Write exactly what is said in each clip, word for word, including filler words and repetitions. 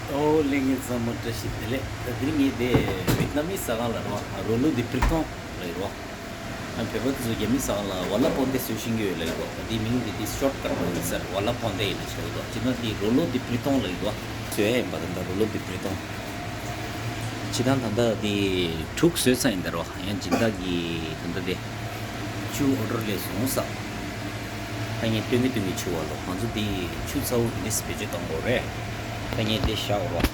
ཨོ་ལྷན་རྒྱས་ཚང་མ་བཀྲ་ཤིས་བདེ་ལེགས། ད་དེ་རིང་ངས་དེ་ཝེད་ནམ་མི་ཟ་ཁང་ལ་རོ་རོ་ལོ་དི་པྲི་ཏོང་ལ་ཡོད་རོ། ཨ་བོད་པ་དེ་ཚོ་རྒྱ་མི་ཟ་ཁང་ལ་ཝ་ལ་པོན་ཏེ་ཟོས་ཤེས་ཀྱི་ཡོད་ལ་ཡོད་རོ། ད་དེ་མིང་དེ་དེ་ཤོར་ཀཊ་ཡིན་ས་རེད། ཝ་ལ་པོན་ཏེ་ཡིན་ན་ཆོག་གི་འདུག་སྤྱིར་བཏང་དེ་རོ་ལོ་དི་པྲི་ཏོང་ལ་ཡོད་རོ། ཟོས་ཡ་ཡིན་པ་དང་ད་རོ་ལོ་དི་པྲི་ཏོང་། སྤྱིར་བཏང་ད་ལྟ་དེ་དྲུག་ཟོས་ཚར་ཡིན་ད་རོ། ཡང་སྦྱིན་བདག་གིས་ད་ལྟ་དེ་ཆུ་ཨོ་ཌར་སླེབས་སོང་ས། ད་ངས་སྟོན་གི་སྟོན་གི་ཆུ་བ་ལོ། ང་ཚོ་འདི་ཆུ་ཚ་བོ་འདི་བེད་སྤྱོད་གཏོང་དགོས་རེད། ད་ངས་འདི་བཞག་རོ། ཨ་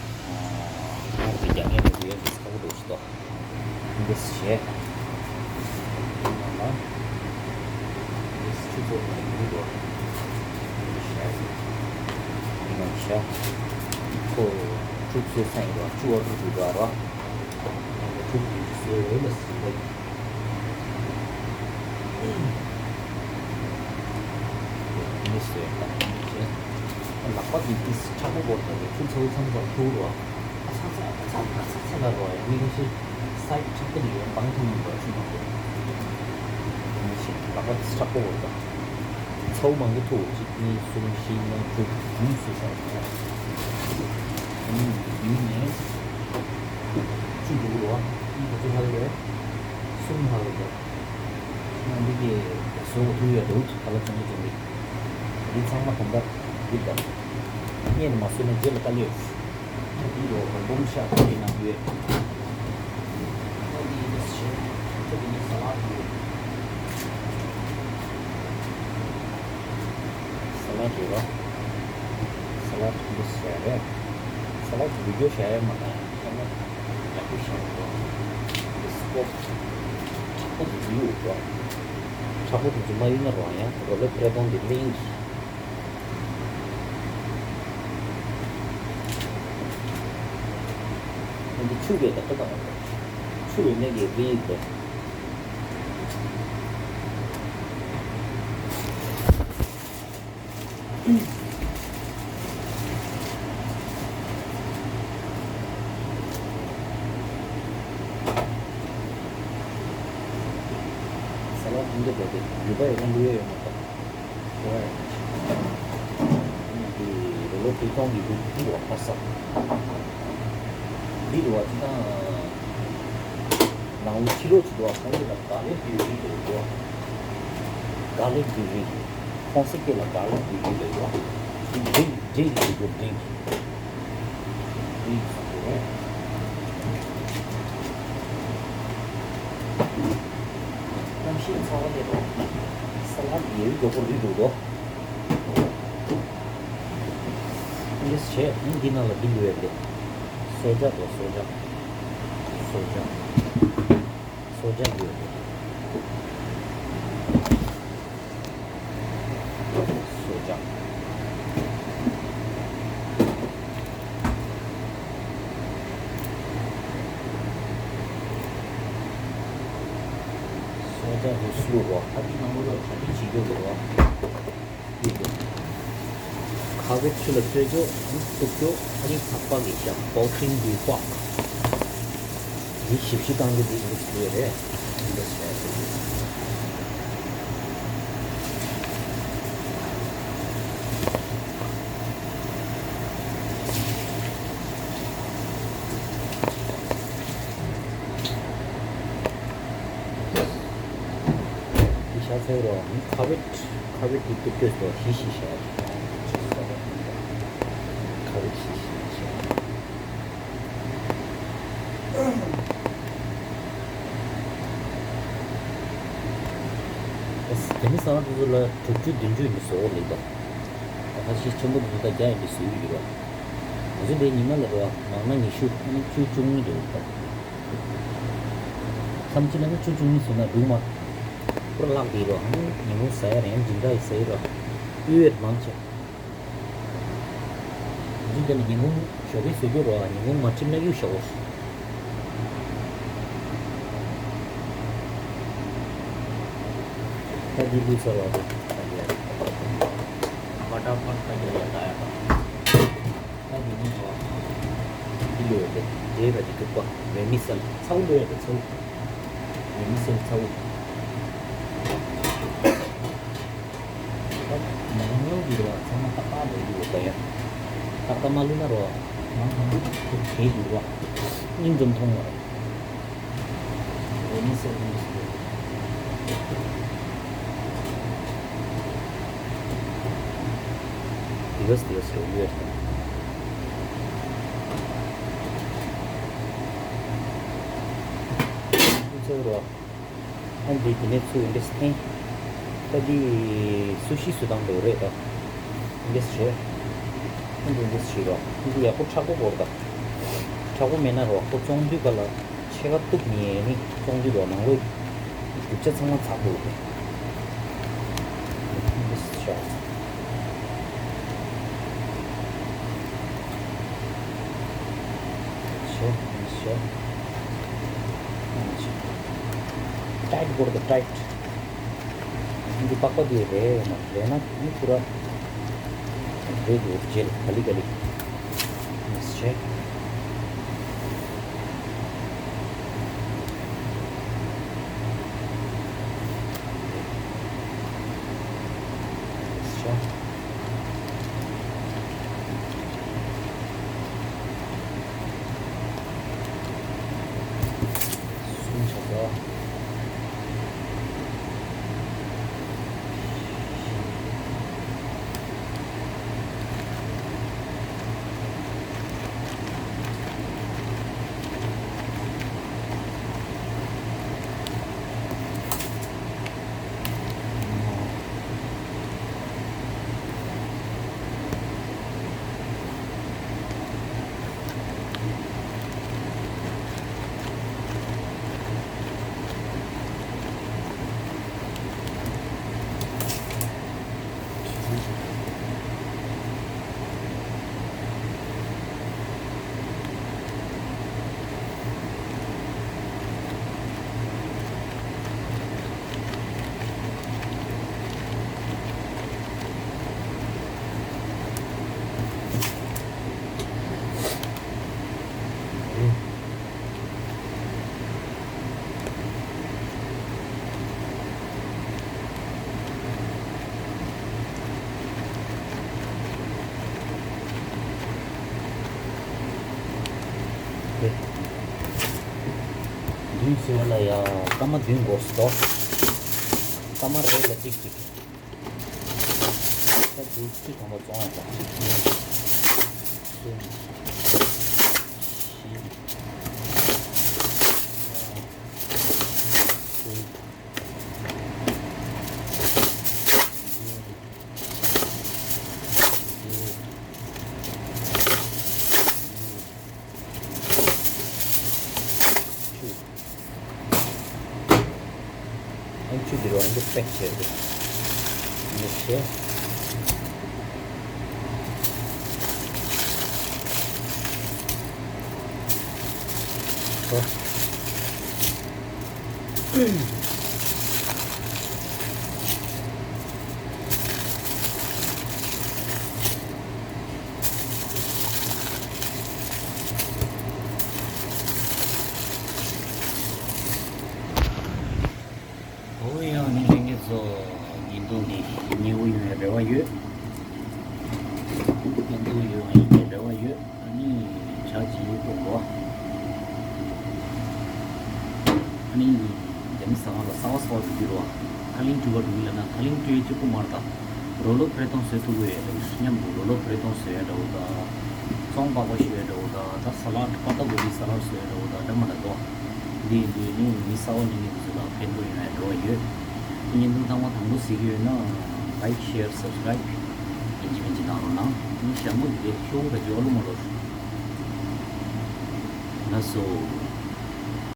ཁོང་གི་རྒྱ་ངན་མི་དགོས་ཡ་འདི་ཚ་བོ་འདུག་ཞིག་ཏོ། འདི་བྱས། ང་ལ་འདི་ཆུ་ཚ་བོ་ཡིན་འདུག་འདི་བྱས། འདི་ང་བཞག་ཁོ་དྲུག་ཟོས་ཚར་ཡིན་རོ། ཆུ་ཨོ་ཌར་འདུག་རོ། ང་ལ་དྲུག་འདི་ཟོས་ཡོད་ལ་ཟིན་པ་ཡིན། མི་བཟོས་པ་བྱས། ལག་པ་འདི་ཏིས་མཁྲེགས་པོ་དགོས་འདུག་ཆུ་ཚ་བོ་མཚམས་མཚམས་ཐུག་རོ། ཨ་ཚ་ཚ་ཨ་ཚ་ཨ་ཚ་ཚ་ལ་རོ། ཡང་མི་ཁ་ཤས་སའིཌ་མཁྲེགས་པོ་འདི་ཡོད་སྤང་ཐུབ་མི་འདུག་ཆུ་མང་པོ། མི་ཤེས། ལག་པ་ཏིས་མཁྲེགས་པོ་དགོས་འདུག་ཚ་བོ་མང་པོ་ཐུག་གཅིག་གཉིས་གསུམ་བཞི་ལྔ་དྲུག་བདུན་ཟོས་ཚར་རེད། ཨ་ནི་བདུན་ནས་བཅུ་འདུག་རོ། ཨ་ནི་ག་ཚོད་ལྷག་ཡོད། གསུམ་ལྷག་ཡོད་འདུག་ང་འདི་གི་བཟོ་བ་ཐུག་ཡོད་འདུག་ཁ་ལག་ཚོང་གི་ཚོང་གི། འདི་ཚང་མ་གང་ལྟར་འདི་ལྟར། རྙེད་མ་སོང་ན་རྗེས་ལ་ལྟ་ལོས། འདི་ལོ་གང་འབུམ་ཤ་ཁ་ལི་ནང་ཡོད། ཁོ་འདི་འདི་བྱེད། ཁོ་འདི་ནི་ས་ལ་ཡོད། ས་ལ་ཡོད་རོ། ས་ལ་འདི་བྱེད་རེད། ས་ལ་འདི་རྒྱུ་བྱེད་ཡ་མ་གཏོགས་ཡང་ཁྱད་མེད། ཡག་པོ་ཤར་འགྲོ། འདི་སྐོར། མཁྲེགས་པོ་འདི་ཡོད་འགྲོ། མཁྲེགས་པོ་འདི་མ་ཡོད་ན་རོ། ཡང་རོ་ལོ་པྲེ་ཏོང་འདི་ལེན་གྱི། འདི་ཆུ་བས་ད་ལྟ་དང་། ཆུ་བས་ནས་ཀྱི་ལེན་གྱི། ས་ལ་འདི་འདྲ་འགྲོ་དེ་ཡུ་བ་ཡི་རང་ལུས་ཡོད་མ་གཏོགས། འདི་རོ་ལོ་པྲེ་ཏོང་གི་འདི་འདི་རོ་ཕར་ས། འདི་རོ་བ་ཅི་དང་། ནང་ལོ་ཕྱི་ལོགས་ཀྱི་འདུག་བ། ཁོང་ཚོ་ལ་ག་ལེ་བདུད་རིགས་རེད་འདུག་བ། ག་ལེ་བདུད་རིགས། ཁོང་ཚོ་སྐད་ལ་ག་ལེ་བདུད་རིགས་རེད་འདུག་བ། འདི་ཌིང་ཌིང་རེད་འདུག་ཌིང་། ཌིང་ཟེར་གྱི་རེད། གནམ་གཤིས་ཚ་བ་དེ་རེད། ས་ལ་ཡོད་མགྱོགས་པོ་རིགས་འདུག་དོ། འདི་བྱས་འདི་ནང་ལ་འདི་ཡོད་རེད། སོ་ཇ་དོ་སོ་ཇ། སོ་ཇ། སོ་ཇ་ཡོད་རེད། སོ་ཇ། སོ་ཇ་དེ་བླུགས་རོགས། ཨ་འདི་ནང་ལོགས་ལ་གྲ་སྒྲིག་བྱེད་རྒྱུ་རེད་བ། ཁ་བའི་ཆུ་ལ་བཙོས་རྒྱུ། ཨ་ནི་བཏུབ་རྒྱུ། ཨ་ནི་ཚགས་པར་གྱི་ཤ་པའོ་ཁྲིན་གྱི་པགས། འདི་ཞིབ་ཞིབ་བཏང་རྒྱུ་འདི་འདི་བཟོས་རེད། འདི་འདྲ་བྱས། འདི་ཤ་ཚལ་རོ། ཁ་བའི་ཁ་བའི་དེ་ཏུ་ཏོས་སོ་ཤི་ཤི་ཤ། ཁ་བའི་ཤི་ཤི་ཤ། རྒྱ་མི་ཟ་ཁང་དེ་ཚོ་ལ་དྲུག་ཅུ་བདུན་ཅུ་ཡི་བཟོ་བོ་ལེགས་པ། ད་ཁ་ཤས་ཆེན་པོ་དེ་ཚོ་ད་བརྒྱ་ཡི་བཟོ་ཡི་ཡོད་རོ། ང་ཚོ་དེ་ཉི་མ་ལ་རོ་མང་ན་ཉི་ཤུ་ཨ་ནི་བཅུ་བཅུ་གཉིས་རེད་འདུག་མཚམས་གཅིག་ལ་ནི་བཅུ་བཅུ་གཉིས་ཟོས་ན་འགྲིག་མ། པུ་ར་ལྷག་གི་རོ། ཨ་ནི་ཉིན་གུང་ཟ་ཡ་རེད། ཡང་སྦྱིན་བདག་ཡིས་ཟ་ཡི་རོ། དབུལ་བའི་མང་ཆེ། ང་ཚོ་དེ་ལ་ཉིན་གུང་ཞོགས་ཀས་ཟོས་རྒྱུ་རོ། ཉིན་གུང་མ་འགྲིམ་ན་གཡུག་བཞག་གོ། ད་འདི་བླུགས་ཚར་བ་རེད། ད་འདི་ཡ་རེད། བ་ཏར་ཕར་ད་འདི་ལ་ཡ་ད་ཡ་ད། ད་འདི་ནི་འོ། འདི་ལོས་ཡོད་དེ། འདྲེས་པ་འདི་དྲུག་པ། བེར་མི་སེལ། ཚ་བོ་ལོས་ཡོད་དེ་ཚ་བོ། བེར་མི་སེལ་ཚ་བོ། ད་ཉུང་ཉུང་གི་རོ། ཚང་མ་ཏག་ཏག་ལོས་ཡོད་ད་ཡ། ཏག་ཏག་མ་ལུས་ན་རོ། ང་ཧ་གོ་གི་འདུག་བ། སྙིང་ཙམ་མཐོང་བ་རེད། འོ་མི་སེར་མི་སེར། དེ་གས་དེ་གས་རོགས་ཡོད་དང་། ཚོད་རོགས། ཨ་འདི་དེ་ནས་ཚུར་འདྲེས་ཐེངས། ད་འདི་སུ་ཤི་སུ་དང་འདྲ་རེད་ད། འདྲེས་བྱས། ཨ་འདི་འདྲེས་བྱེད་རོགས། འདི་ཡག་པོ་མཁྲེགས་པོ་དགོས་རེད་ད། མཁྲེགས་པོ་མེད་ན་རོགས་པོ་བཙོང་དུས་ག་ལ་ཕྱེད་ཀ་གཏུབ་ཉེས་ནི་བཙོང་དུས་རོགས་ནང་ལོགས་རྒྱུ་ཆ་ཚང་མ་ཚགས་འདུག་རེད། འདྲེས་བྱས། བྱས། བྱས། ཊའིཊ་དགོས་རེད་ད་ཊའིཊ། འདི་པགས་པ་འདི་རེད་ཡོད་ན་རེད་ན་མི་ཁུ་ར་རེད་འདུག་རྗེས་ལ་ག་ལི་ག་ལི་མི་བྱེད། མི་བྱེད། སུན་ཆགས་སོ། བདུན་ཟེར་བ་ལ་ཡ་སྐར་མ་བདུན་འགོར་སོང་། སྐར་མ་རེ་ལ་གཅིག་གཅིག་ད་བདུན་ཅུ་ཐམ་པ་བཙོང་ཡག་གཅིག་གཉིས་གསུམ་བཞི་ལྔ་དྲུག་ཨེམ་ཆུ་འདི་རུ་ཨེམ་ཆུ་པེག་བྱས་ཏེ། འདི་བྱས། ཨོ། ཨོ་ཡ། ཨ་ནི་ལྷན་རྒྱས་ཚོ། བརྙན་ཐུང་འདི་མཉེས་པོ་ཡོང་བའི་རེ་བ་ཡོད། བརྙན་ཐུང་ཡོང་བའི་རེ་བ་ཡོད། ཨ་ནི་ཇ་ཅིག་འཐུང་དགོས། ཨ་ནི་རྒྱ་མི་ཟ་ཁང་ལ་གསར་པ་གསར་པ་འགྲོ་གི་རེད་བ། ཁ་ལིང་བཀྲུ་བ་འགྲོ་གི་ལབ་ན་ཁ་ལིང་བཀྲུ་ཡས་གཅིག་པོ་མ་རེད་ད། རོ་ལོ་ཕེ་ཐོང་བཟོ་ཐུབ་ཀྱི་ཡོད་རེད། མཉམ་དུ་རོ་ལོ་ཕེ་ཐོང་བཟོ་ཡ་འདྲ་བོ་དང་། ཙོང་པགས་པ་བཤུ་ཡ་འདྲ་བོ་དང་། ད་ས་ལད་པ་ཏ་གོ་བི་ས་ལད་བཟོ་ཡ་འདྲ་བོ་དང་འདྲ་མི་འདྲ་འདུག་འདི་འདི་ནི་མི་གསར་པ་ཉན་མཁན་དེ་ཚོ་ལ་ཕན་ཐོགས་ཡོང་ཡ་འདྲ་བོ་ཡོད། བརྙན་ཐུང་ཚང་མ་དང་པོ་གཟིགས་ཀྱི་ཡོད་ན་ལའིཀ་ཤེར་སབ་སི་ཀ་རའིབ་ཡིན་གཅིག་མིན་གཅིག་གནང་རོགས་གནང་། ཨ་ནི་ཞྭ་མོ་འདི་ཁྱོ་ག་རྒྱག་ལུང་མ་ལོར། ལགས་སོ།